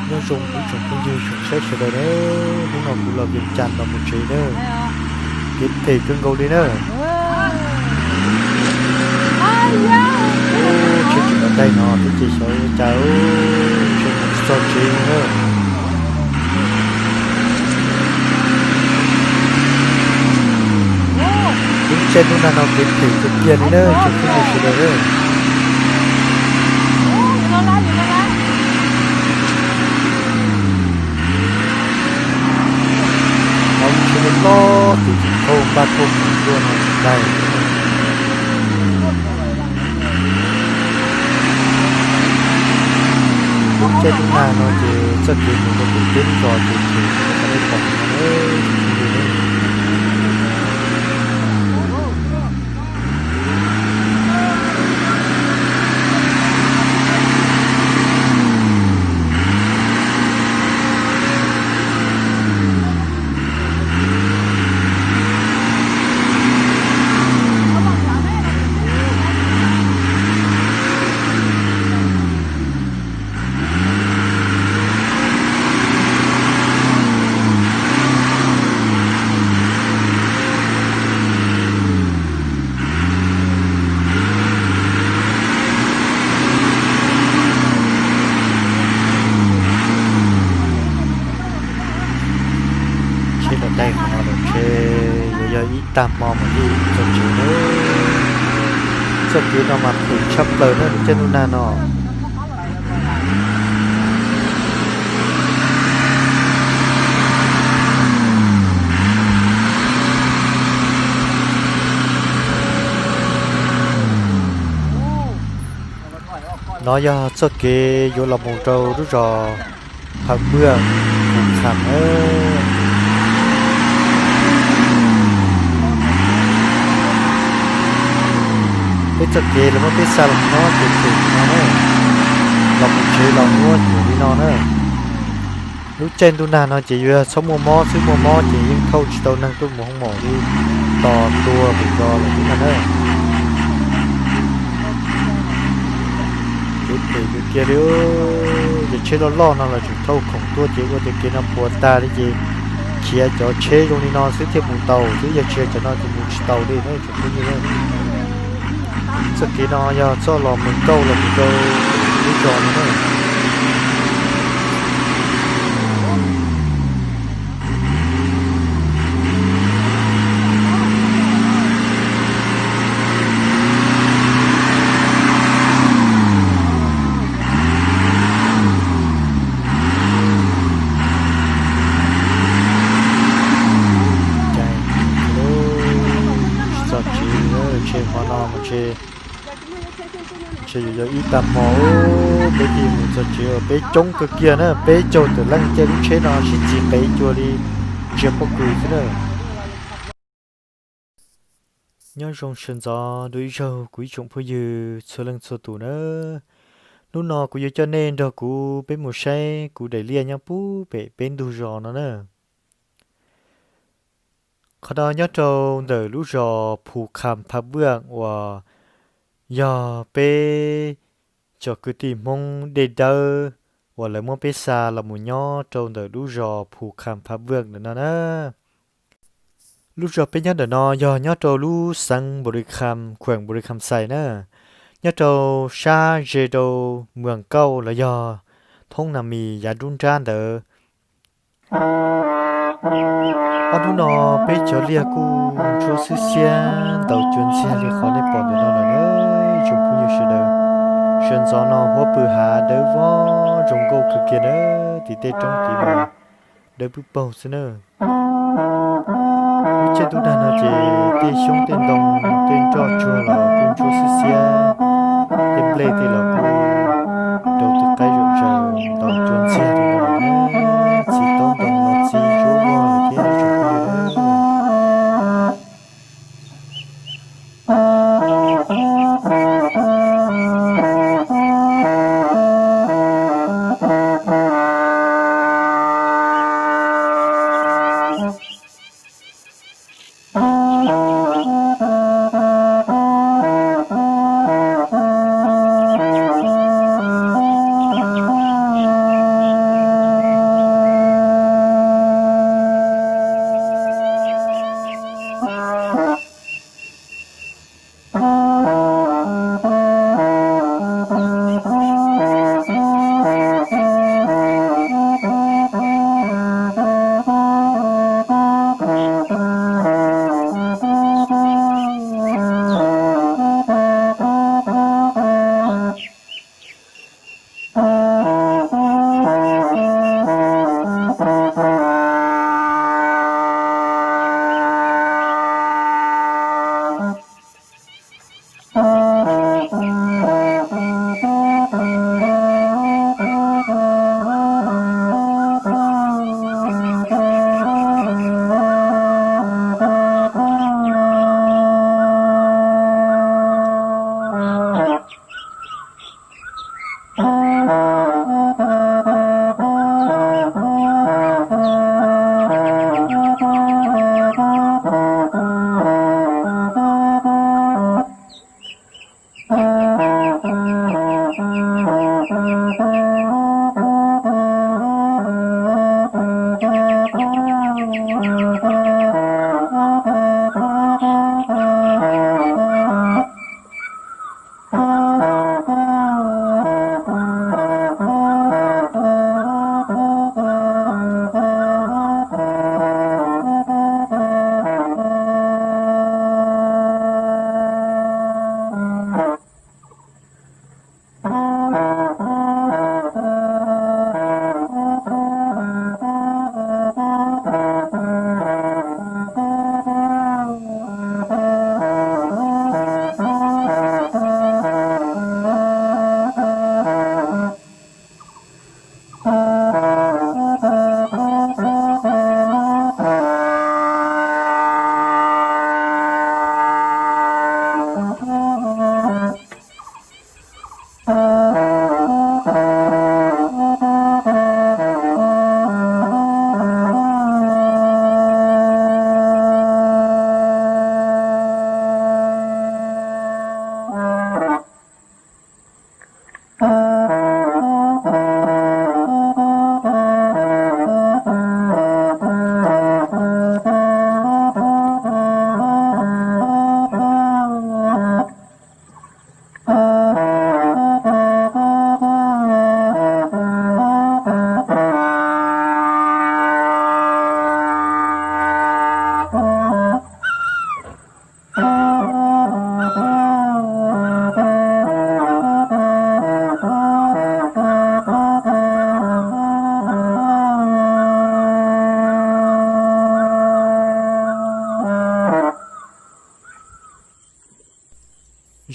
Nyob zoo kuv tsoom phooj ywg tsoom saib sawv daws na, hnub no kuv los Vias Cas los mus tsev na, kev phem kawg nkaus li na. Tsheb tseem los daig no thiab ces xyov ua cas, tsheb mus tsis txog tsev li na. Lub caij ntuj nag no kev phem tiag tiag li na tsoom phooj ywg sawv daws na. Hauv tsheb loj loj ces tseem thauj npaj thauj khoom tuaj no daig. Lub caij ntuj nag no ces txoj kev mus rau pem teb lub zos ces phem li qhov nej pom no na. Tsheb los daig qhov no lawm ces yuav yog ib tag hmo mas thiaj txog tsev na. Txoj kev no mas phem tshaj plaws na lub caij ntuj nag no. No yog txoj kev yuav los mus rau lub zos Phav Npwaj, Phu Kham na. Peb txoj kev los muab peb xa los mus no ces phem li no na, los mus tsev los muab nyuam li no na. Lub caij ntuj nag no ces yuav yog txhob muaj mob xwb, muaj mob ces yeej thauj tsis tau neeg tuaj mus hoo maum li, tos tuag pem zos lawm xwb ntag na. Kev phem tiag tiag li, cov tsheb loj loj no los tseem thauj khoom tuaj ces ua cov kev no puas tag li ces khiav cov tsheb zoo li no xwb thiaj mus tau xwb, yog tsis yog cov no ces mus tsis tau li na tsoom phooj ywg. Txoj kev no yog txoj los mus nkauj los mus rau lub zos no na. Tsis txog tsev, ntshe hmo no mas ntshe, ntshe yuav yog ib tag hmo peb thiaj mus txog tsev, peb coob kawg kiag na, peb caug tawm leej caij lub tsheb no sib txiv qev cuag li ntsia pob kws xwb na. Nyob zoo sawv ntxov dua ib zaug kuv ib tsoom phooj ywg txhua leej txhua tus na. Hnub no kuv yuav coj nej nrog kuv peb mus saib kuv daim liaj nyob puag pem peb ntug zos no na. Qhov no nyob rau ntawm lub zos Phu Kham Pha Buaj uas yog peb cov kwv tij Hmoob Dej Dawb uas lawv muab peb xa los mus nyob rau ntawm lub zos Phu Kham Pha Buaj ntawm no na. Lub zos peb nyob ntawm no yog nyob rau lub xeev Npu Ri Kham, khueem Npu Ri Kham Xais na, nyob rau sab ze rau Muas Kauj los yog Thoob Nas Mis yav nruab nrab ntawd. Ob hnub no peb cov liaj kuj ntsuab xwb xiab ntaus cua ntxiag li qhov nej pom ntawm no lawm na tsoom phooj ywg sawv daws. Sawv ntxov no huab pw hav dawb vog zoo nkauj kawg kiag na, tim tej roob tid mas dawb pwb paug xwb na. Lub caij ntuj nag no ces tej xyoob tej ntoo tej nroj tsuag los kuj ntsuab xwb xiab, tej nplej tej los kuj rau tus qaib zom zaws ntaus cua ntxiag li no lawm na. Txiv taub ntoo los txi zuab vog lawm thiab tsoom phooj ywg.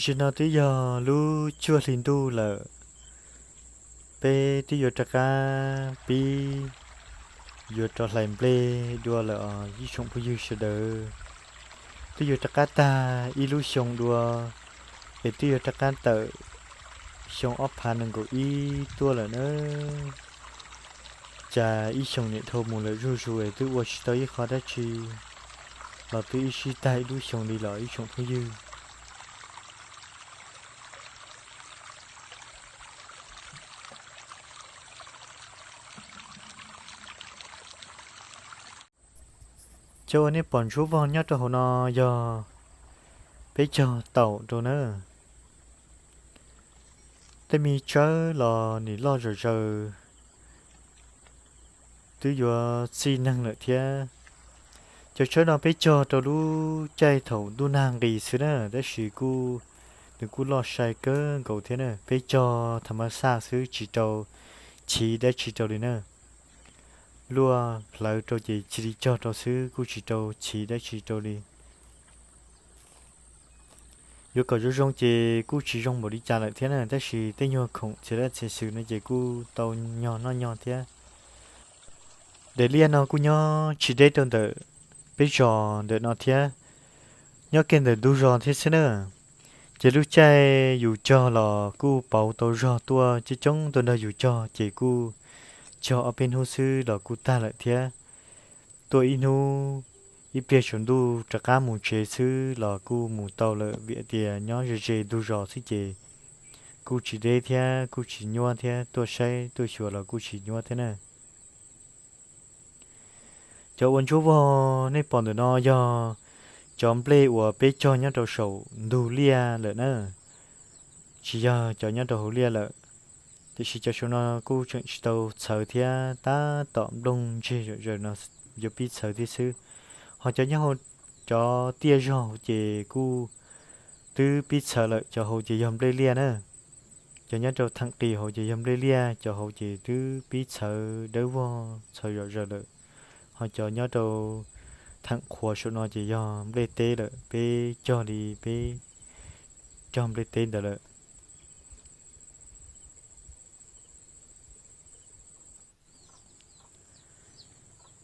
Tam sim no twb yog lub cuaj hli ntuj lawm, peb twb yuav rov qab pib yuav rov hlais nplej dua lawm os ib tsoom phooj ywg sawv daws. Twb yuav rov qab tag ib lub xyoo dua, es twb yuav rov qab tawm xyoo ob phav nees nkaum ib tuaj lawm nawb. Cas ib xyoos niam dhau mus lawm zuj zus es twb ua tsis tau ib qho dab tsi los twb ib sij tag ib lub xyoo li los ib tsoom phooj ywg. Cov uas nej pom ntsuab vog nyob rau hauv no yog peb cog taum rau na. Tej me tsawb los nim loj zom zaws, twb yuav txij neeg lawm thiab. Cov tsawb no peb cog rau lub caij thaum ntuj nag nqis xwb na, tab sis kuj, nws kuj loj sai kawg nkaus thiab na. Peb cog tham mas xaj xwb tsis rau chiv dab tsi rau li na. Luaj hlawv rau ces cia li cog rau xwb kuj tsis rau chiv dab tsi rau li. Yuav kom zoo zoo ces kuj tsis zoo npaum li cas lawm thiab na, tab sis tej nyuag khoom txhia dab txhia xwm no ces kuj tau nyog noj nyog thiab. Daim liaj no kuj nyob tsis deb rau ntawm peb zos ntawm no thiab, nyob kiag ntawm ntug zos thiab xwb na. Ces lub caij yus cog los kuj pauv tau zog tuaj coob coob tuaj nrog yus cog ces kuj cog ob peb hnub xwb los kuj tag lawm thiab. Tuaj ib hnub ib pliag tsaus ntuj rov qab mus tsev xwb los kuj mus tau lawm vim tias nyob ze ze ntug zos xwb ces kuj tsis deb thiab kuj tsis nyuab thiab, tuaj saib tuaj xyuas los kuj tsis nyuab thiab na. Cov uas ntsuab vog nej pom ntawm no yog cov nplej uas peb cog nyob rau saum ntug liaj lawm na, tsis yog cov nyob rau hauv liaj lawm. Tiam sis cov saum no kuj tseem tsis tau txhawv thiab, tab tom nplooj ntseg zom zaws no yuav pib txhawv thiab xwb. Ho cov nyob hauv cov tiaj zog hauv ces kuj twb pib txhawv lawm, cov hauv ces yog nplej liaj na. Cov nyob rau theem qis hauv ces yog nplej liaj, cov hauv ces twb pib txhawv dawb vog txhawv zom zaws lawm. Ho cov nyob rau theem qhuav saum no ces yog nplej teb lawm, peb cog li peb cog nplej teb ntawd lawm.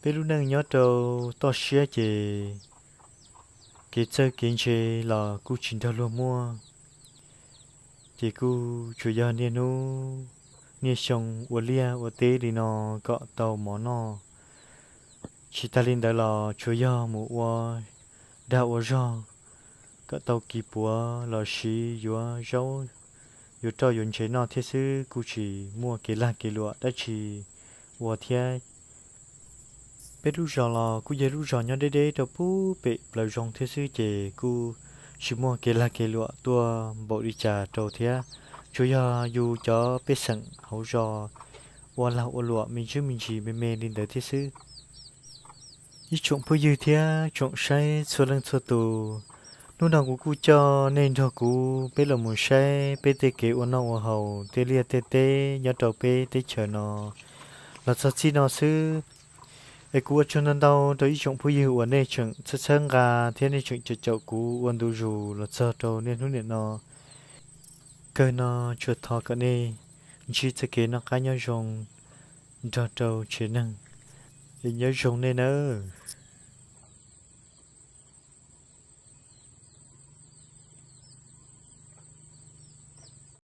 Peb lub neej nyob rau toj siab ces kev txawj kev ntse los kuj tsis nrog luag muaj, ces kuj tsuas yog niaj hnub niaj xyoo ua liaj ua teb li no kom tau mov noj. Tsis tas li ntawd los tsuas yog mus ua dag ua zog kom tau kis puav los siv yuav zaub, yuav roj yuav ntsev noj thiab xwb, kuj tsis muaj kev lag kev luam dab tsi ua thiab. Peb lub zos los kuj yog lub zos nyob deb deb rau pub pem plaws zoo thiab xwb, ces kuj tsis muaj kev lag kev luam tuaj npaum li cas rau thiab. Tsuas yog yus cov pej xeem hauv zos ua lag ua luam me ntsis me ntsis me me li ntawd thiab xwb. Ib tsoom phooj ywg thiab tsoom saib txhua leej txhua tus, hnub no kuv kuj coj nej nrog kuv peb los mus saib peb tej kev ua noj ua haus tej liaj tej teb nyob rau peb teb chaws no los txog txij no xwb. Es kuv ua tsaug ntau ntau rau ib tsoom phooj ywg uas nej tseem txhawb txhawb nqa thiab nej tseem caum caum kuv ua ntu zus los txog rau niaj hnub niam no. Kawg no tsuas thov kom nej ntsib txoj kev noj qab nyob zoo nrog rau tsev neeg. Es nyob zoo nej nawb.